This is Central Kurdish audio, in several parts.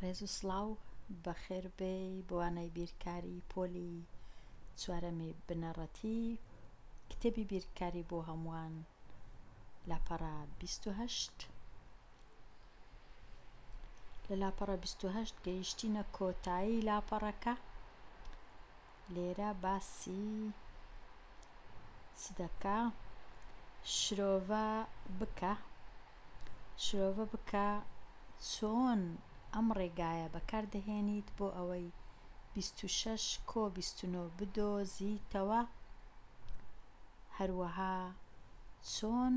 ڕێز و سڵاو بەخێر بێی بۆ وانەی بیرکاری پۆلی چوارەمی بنەڕەتی کتێبی بیرکاری بۆ هەمووان لاپەڕە 28 لە لاپەڕە 28 گەیشتینە کۆتایی لاپەڕەکە لێرە باسی چ دەکا شرۆڤە بکە شرۆڤە بکە چۆن ئەم ڕێگایە بەکار دەهێنیت بۆ ئەوەی 26 کۆ 29 بدۆزیتەوە هەروەها چۆن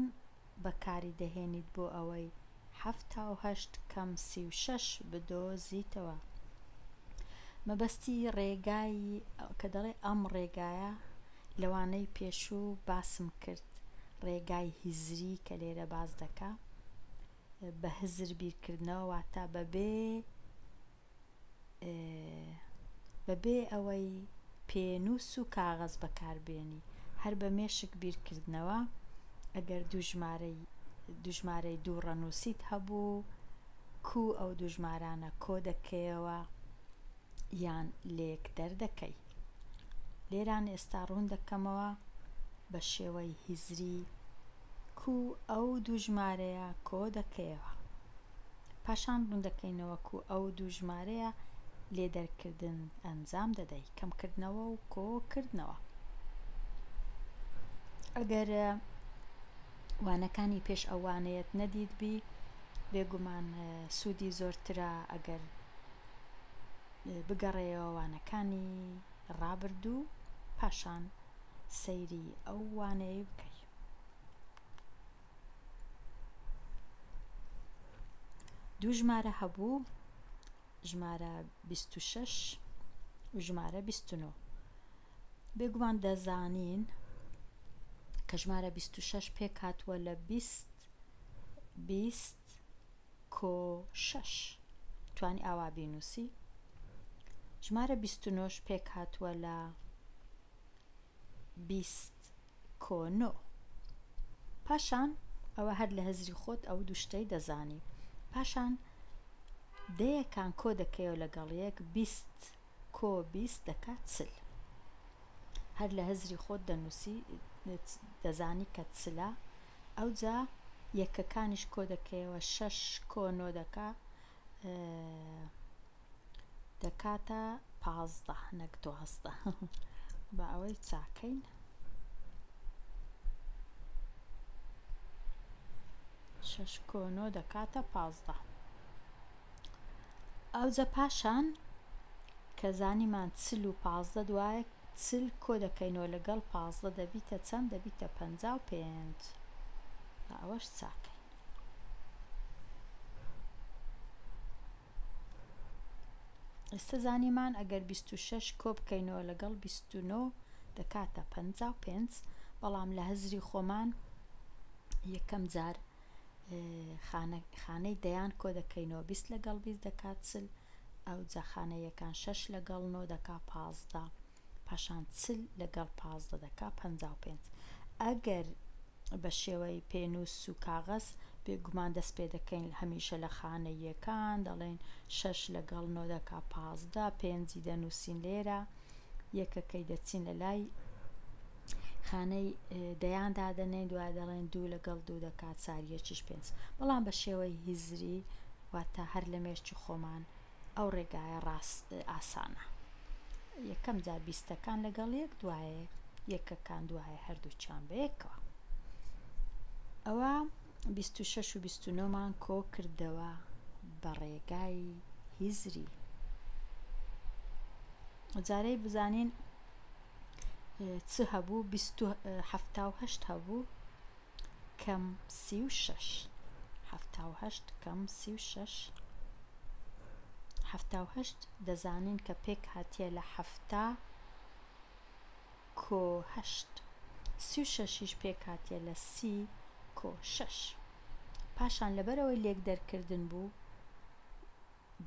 بەکاری دەهێنیت بۆ ئەوەی 78 کەم 36 بدۆزیتەوە مەبەستی ڕێگای کە دەڵێ ئەم ڕێگایە لەوانەی پێشوو باسم کرد ڕێگای هزری کە لێرە باس دەکا بە هزر بیرکردنەوە واتە بەبێ بەبێ ئەوەی پێنووس و کاغەز بەکاربێنی هەر بە مێشک بیرکردنەوە ئەگەر دوو ژمارەی دوو ژمارەی دوو ڕەنووسیت هەبوو کوو ئەو دوو ژمارانە کۆ دەکەیەوە یان لێک دەردەکەی لێران ئێستا ڕوون دەکەمەوە بە شێوەی هزری کوو ئەو دوو ژمارەیە کۆ دەکەیەوە پاشان ڕوون دەکەینەوە کوو ئەو دوو ژمارەیە لێ دەرکردن ئەنجام دەدەی کەمکردنەوە و کۆکردنەوە ئەگەر وانەکانی پێش ئەو وانەیەت نەدیتبی بێگومان سوودی زۆرترە ئەگەر بگەڕێیەوە وانەکانی ڕابردوو پاشان سەیری ئەو وانەیە بکەی. دوو ژمارە هەبوو ژمارە 26 و ژمارە 29 بێگومان دەزانین کە ژمارە 26 پێک هاتووە لە 20 20 کۆ شەش توانی ئاوا بینوسی ژمارە 29 پێک هاتووە لە 20 کۆ نۆ پاشان ئەوە هەر لە هزری خۆت ئەو دوو شتەی دەزانی پاشان دەیەکان کۆ دەکەیەوە لەگەڵ یەک 20 کۆ 20 دەکات 40 هەر لە هزری خۆت دەنووسی دەزانی کە چلە ئەوجا یەکەکانیش کۆ دەکەیەوە شەش کۆ نۆ دەکا دەکاتە 15 نەک 12 با ئەوەی چاکەین شەش کۆ نۆ دەکاتە 15 ئەوجا پاشان کە زانیمان 40 و 15 دوایە 40 کۆ دەکەینەوە لەگەڵ 15 دەبیتە چەند دەبیتە 55 ئەوەش چاکەین ئێستا زانیمان ئەگەر 26 کۆ بکەینەوە لەگەڵ 29 دەکاتە 55 بەڵام لە هزری خۆمان یەکەم جار خانەی دەیان کۆ دەکەینەوە 20 لەگەڵ 20 دەکات 40 ئەوجا خانە یەکان شەش لەگەڵ نۆ دەکا 15 پاشان 40 لەگەڵ 15 دەکا 55 ئەگەر بە شێوەی پێنووس و کاغەز بێگومان دەست پێ دەکەین هەمیشە لە خانە یەکان دەڵێن شەش لەگەڵ نۆ دەکا 15 پێنجی دەنووسین لێرە یەکەکەی دەچین لە لای خانەی دەیان دادەنێین دوای دەڵێن دوو لەگەڵ دوو دەکات چار یەکیش پێنج بەڵام بە شێوەی هزری واتە هەر لە مێشکی خۆمان ئەو ڕێگایە ڕاست ئاسانە یەکەم جار بیستەکان لەگەڵ یەک دوایێ یەکەکان دوایێ هەردووکیان بە یەکەوە ئەوە 26 و 29 مان کۆ کردەوە بە ڕێگای هزری جارەی بزانین چ هەبوو 78 هەبوو کەم 36 78 کەم 36 78 دەزانین کە پێک هاتیە لە حەفتا کۆ هەشت 36یش پێک هاتیە لە سی کۆ شەش پاشان لەبەرئەوەی لێک دەرکردن بوو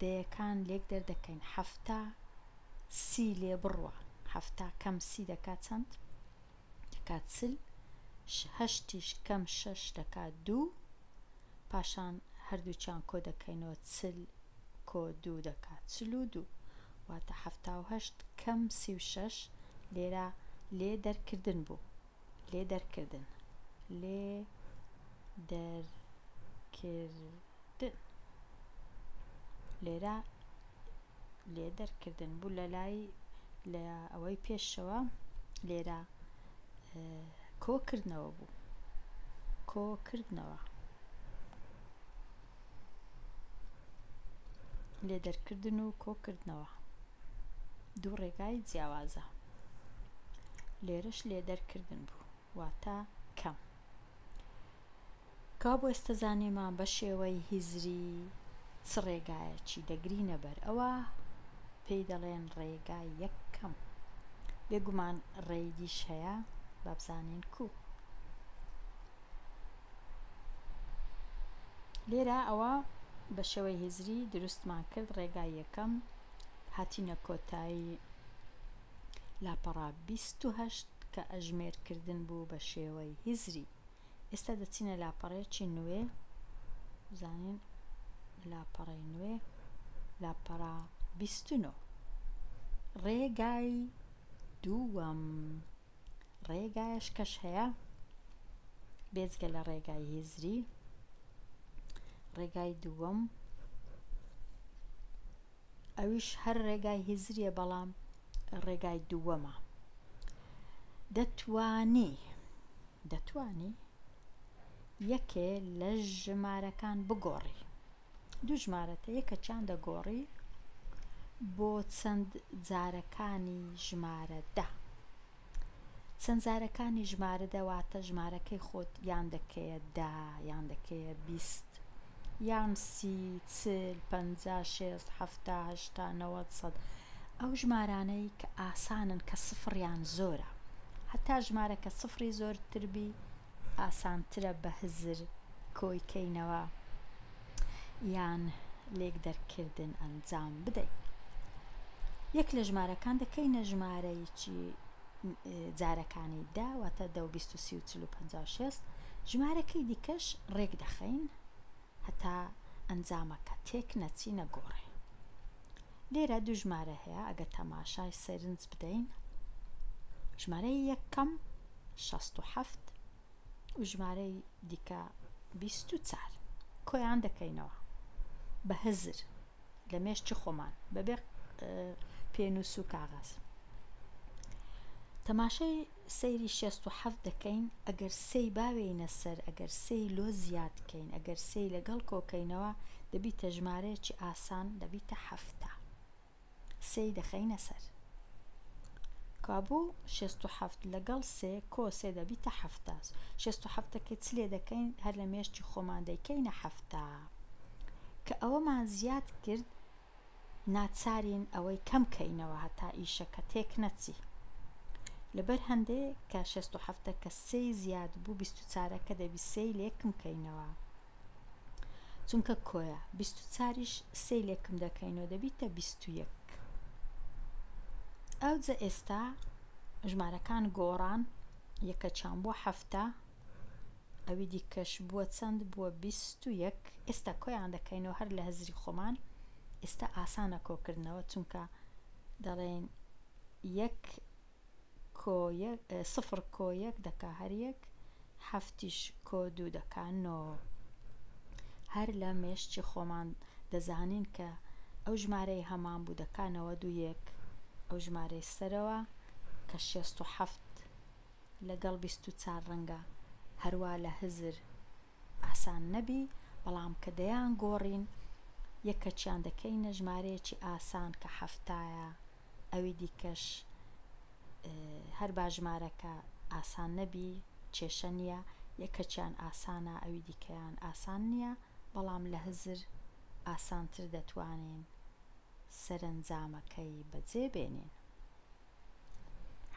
دەیەکان لێک دەردەکەین 70 سی لێ بڕوە 70 کەم سی دەکات چەند دەکات 40 هەشتیش کەم شەش دەکات دوو پاشان هەردووکیان کۆ دەکەینەوە 40 کۆ. کۆ دوو دەکا 42. واتە 78 کەم 36. لێرە لێ دەرکردن بوو، لێ دەرکردن، لێ دەرکردن، لێرە لێ دەرکردن بوو لە لای لە ئەوەی پێشەوە لێرە کۆکردنەوە بوو، کۆکردنەوە، لێ دەرکردن و کۆکردنەوە دوو ڕێگای جیاوازە. لێرەش لێ دەرکردن بوو واتە کەم. کەوابوو ئێستا زانیمان بە شێوەی هزری چ ڕێگایەکی دەگرینە بەر، ئەوە پێی دەڵێن ڕێگای یەکەم. بێگومان ڕێی دیش هەیە، با بزانین کو. لێرە ئەوە بە شێوەی هزری دروستمان کرد ڕێگای یەکەم. هاتینە کۆتایی لاپەڕە 28 کە ئەژمێرکردن بوو بە شێوەی هزری. ئێستا دەچینە لاپەڕەیەکی نوێ، بزانین لاپەڕەی نوێ، لاپەڕە 29، ڕێگای دووەم. ڕێگایش کەش هەیە بێجگە لە ڕێگای هزری. ڕێگای دووەم ئەویش هەر ڕێگای هزریە، بەڵام ڕێگای دووەمە. دەتوانی دەتوانی یەکێ لە ژمارەکان بگۆڕی، دوو ژمارەتە یەکەکیان دەگۆڕی بۆ چەند جارەکانی ژمارە دە. چەند جارەکانی ژمارە دە واتە ژمارەکەی خۆت یان دەکەیە دە، یان دەکەیە 20، یان 30، 40، 50، 60، 70، 80، 90، 100. ئەو ژمارانەی کە ئاسانن کە سفڕیان زۆرە، هەتا ژمارە کە سفری زۆرتر بی ئاسانترە بە هزر کۆی کەینەوە یان لێک دەرکردن ئەنجام بدەین. یەک لە ژمارەکان دەکەینە ژمارەیەکی جارەکانی دە، واتە دە و 20 و 30 و 40 و 50 و 60. ژمارەکەی دیکەش ڕێک دەخەین هەتا ئەنجامەکە تێک نەچی نەگۆڕێ. لێرە دوو ژمارە هەیە، ئەگەر تەماشای سەرنج بدەین ژمارەی یەکەم 67 و ژمارەی دیکە 24. کۆیان دەکەینەوە بە هزر لە مێشکی خۆمان بەبێ پێنووس و کاغەز. تەماشای سەیری 67 دەکەین، ئەگەر سێی باوێینە سەر، ئەگەر سێی لۆ زیاد کەین، ئەگەر سێی لەگەڵ کۆکەینەوە دەبیتە ژمارەیەکی ئاسان، دەبیتە 70. سێی دەخەینە سەر. کابوو 67 لەگەڵ سێ کۆ سێ دەبیتە 70. 67ەکەی چ لێ دەکەین؟ هەر لە مێشکی خۆمان دەیکەینە 70. کە ئەوەمان زیاد کرد ناچارین ئەوەی کەم کەینەوە هەتا ئیشەکە تێک نەچی. لەبەر هەندێ کە 67 کە سێی زیاد بوو 24ەکە دەبی سێی لێکم کەینەوە، چونکە کۆیە. 24یش سێی لێکم دەکەینەوە دەبیتە 21. ئەوجە ئێستا ژمارەکان گۆڕان، یەکەچیان بووە 70، ئەوی دیکەش بووە چەند؟ بووە 21. ئێستا کۆیان دەکەینەوە هەر لە هزری خۆمان. ئێستا ئاسانە کۆکردنەوە، چونکە دەڵێن یەک کۆ یەک، سفر کۆ یەک دەکا هەر یەک، هەفتیش کۆ دوو دەکا نۆ. هەر لە مێشکی خۆمان دەزانین کە ئەو ژمارەی هەمان بوو دەکا 91. ئەو ژمارەی سەرەوە کە 67 لەگەڵ 24 ڕەنگە هەروا لە هزر ئاسان نەبی، بەڵام کە دەیان گۆڕین یەکەکیان دەکەینە ژمارەیەکی ئاسان کە هەفتایە، ئەوی دیکەش هەر با ژمارەکە ئاسان نەبی کێشە نییە، یەکەکیان ئاسانە ئەوی دیکەیان ئاسان نییە، بەڵام لە هزر ئاسانتر دەتوانین سەرەنجامەکەی بەجێ بێنین.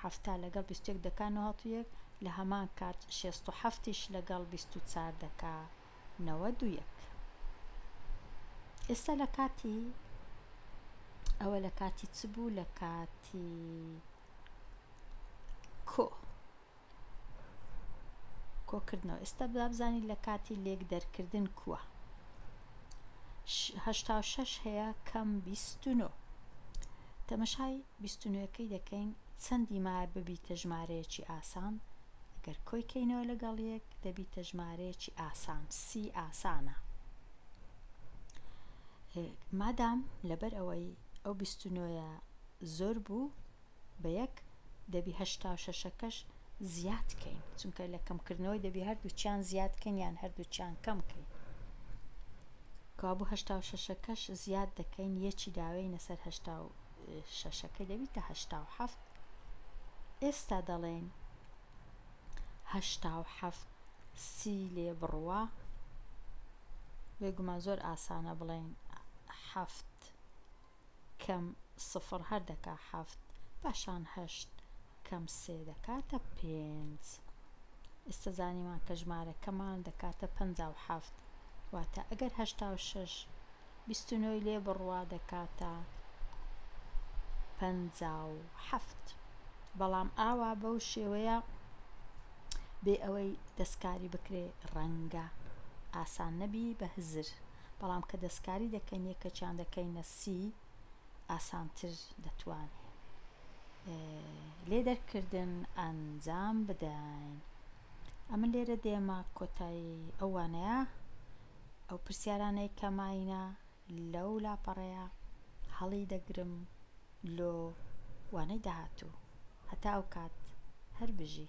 70 لەگەڵ 21 دەکا 91، لە هەمان کات 67یش لەگەڵ 24 دەکا 91. ئێستا لە کاتی ئەوە لە کاتی چ بوو؟ لە کاتی کۆ کۆکردنەوە. ئێستا بزانین لە کاتی لێک دەرکردن کووە. 86 هەیە کەم 29. تەمەشای 29ەکەی دەکەین چەندی مایە ببیتە ژمارەیەکی ئاسان؟ گەر کۆی کەینەوە لەگەڵ یەک دەبیتە ژمارەیەکی ئاسان، سی ئاسانە. مادام لەبەر ئەوەی ئەو 29ە زۆر بوو بە یەک دەبی 86ەکەش زیاد کەین، چونکە لە کەمکردنەوەی دەبی هەردووچیان زیاد کەین یان هەردووچیان کەم کەین. کەوابوو 86ەکەش زیاد دەکەین، یەکی داوێینە سەر 86ەکەی دەبیتە 87. ئێستا دەڵێین 87 سی لێ بڕوا، بێگومان زۆر ئاسانە بڵێین حەفت کەم سفر هەر دەکا حەفت، پاشان هەشت کەم سێ دەکاتە پێنج. ئێستا زانیمان کە ژمارەکەمان دەکاتە 57، واتە ئەگەر 86 29ی لێ بڕوا دەکاتە 57. بەڵام ئاوا بەو شێوەیە بێ ئەوەی دەستکاری بکرێ ڕەنگە ئاسان نەبی بە هزر، بەڵام کە دەستکاری دەکەین یەکەکیان دەکەینە سی ئاسانتر دەتوانین لێ دەرکردن ئەنجام بدەین. ئەمن لێرە دێمە کۆتایی ئەو وانەیە، ئەو پرسیارانەی کە ماینە لەو لاپەڕەیە هەڵی دەگرم لۆ وانەی داهاتوو. هەتا ئەو کات هەر بژی.